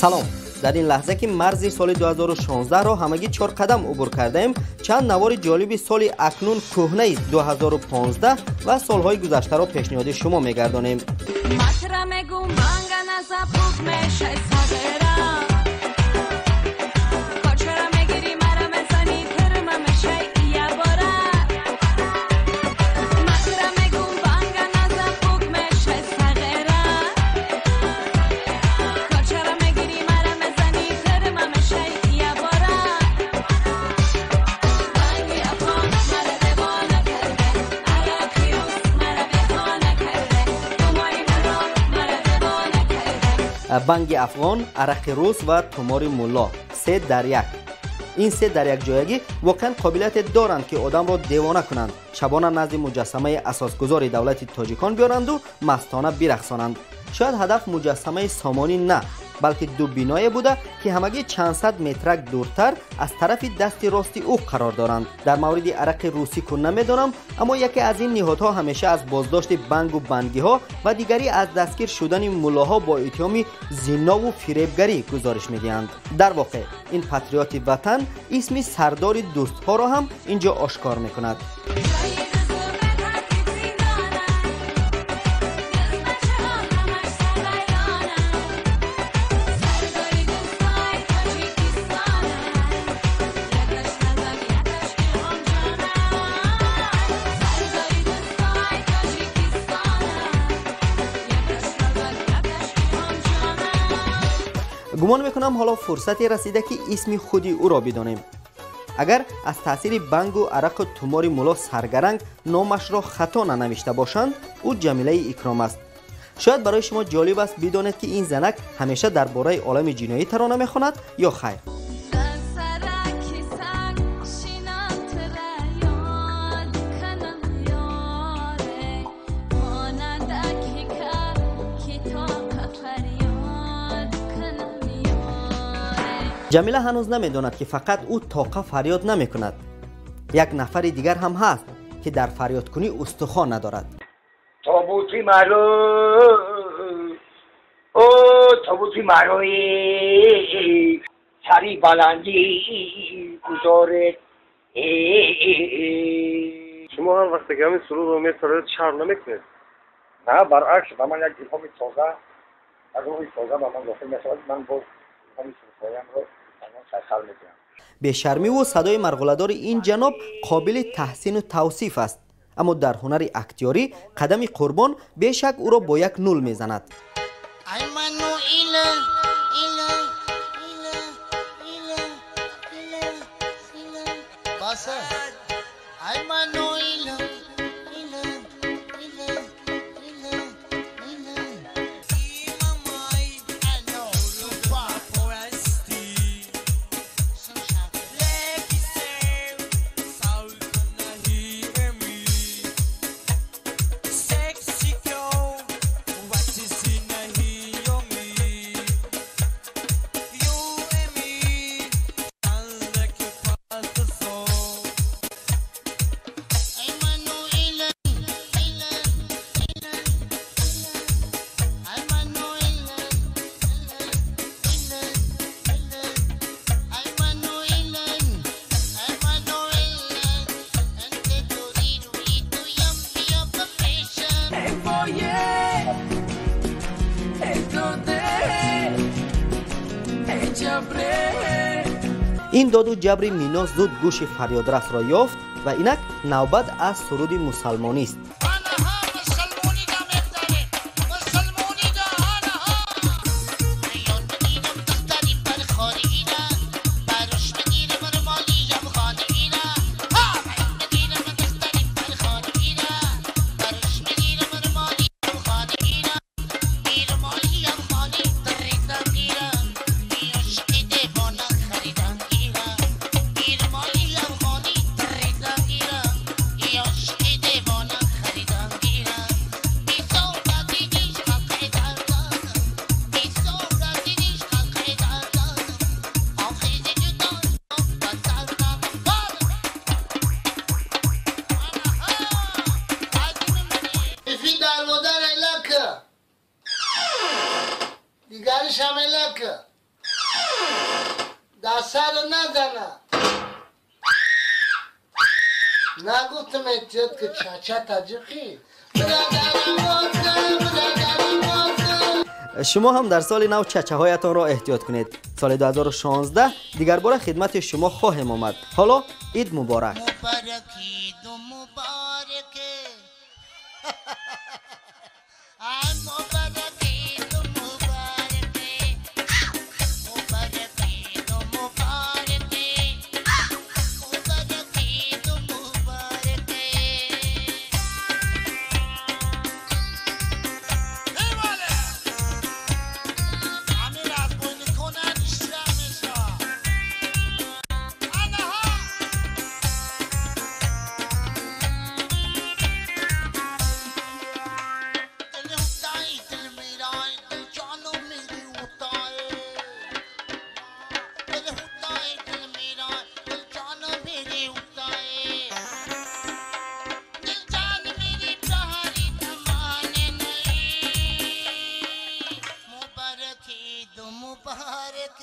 Салом. Дар ин лаҳза ки марзи соли 2016-ро ҳамагӣ 4 қадам убур кардаем, чанд навори ҷолиби соли акнун кӯҳнаи 2015 ва солҳои гузаштаро пешниҳоди шумо мегардонем. Банги афғон, арақи рус ва тумори мулло 3 дар 1. Ин 3 дар 1 ҷоягӣ воқеан қобилияте доранд, ки одамро девона кунанд, шабона назди муҷассамаи асосгузори давлати тоҷикон биёранду мастона бирақсонанд. Шояд ҳадаф муҷассамаи сомонӣ на, балки ду биное буда, ки ҳамагӣ чанд сад метрак дуртар аз тарафи дасти рости ӯ қарор доранд. Дар мавриди арақи русӣ ку намедонам, аммо яке аз ин ниҳодҳо ҳамеша аз боздошти бангу бангиҳо ва дигарӣ аз дастгир шудани муллоҳо бо иттиҳоми зинову фиребгарӣ гузориш медиҳанд. Дар воқеъ ин патриоти ватан исми сардори дӯстҳоро ҳам ин ҷо ошкор мекунад. Гумон мекунам ҳоло фурсате расида, ки исми худи ӯро бидонем. Агар аз таъсири бангу арақу тумори мулло саргаранг номашро хато нанавишта бошанд, ӯ Ҷамилаи Икром аст. Шояд барои шумо ҷолиб аст бидонед, ки ин занак ҳамеша дар бораи олами ҷиноӣ тарона мехонад ё хайр. Ҷамила ҳанӯз намедонад, ки фақат ӯ тоқа фарёд намекунад. Як нафари дигар ҳам ҳаст, ки дар фарёдкунӣ устухон надорад. Тобути маро, о тобути маро, сари баландӣ гузоред. Шумо ҳар вақте ки ҳамин сурудро месароед, шарм намекунед? На, баръакс, ба ман як илҳоми тоза, як рӯҳи тоза ба ман дохил мешавад. Ман боз бешармиву садои марғуладори ин ҷаноб қобили таҳсину тавсиф аст, аммо дар ҳунари актёрӣ қадами Қурбон бешак ӯро бо як нул мезанад. Ин доду ҷабри Мино зуд гӯши фарёдрасро ёфт ва инак навбат аз суруди мусалмонист. Чача ро назана. Нагуфтам эҳтиёт ки чача таҷиқӣ. Шумо ҳам дар соли нав чачаҳоятонро эҳтиёт кунед. Соли 2016 дигарбора хидмати шумо хоҳем омад. Ҳоло Ид муборак. मुबारक।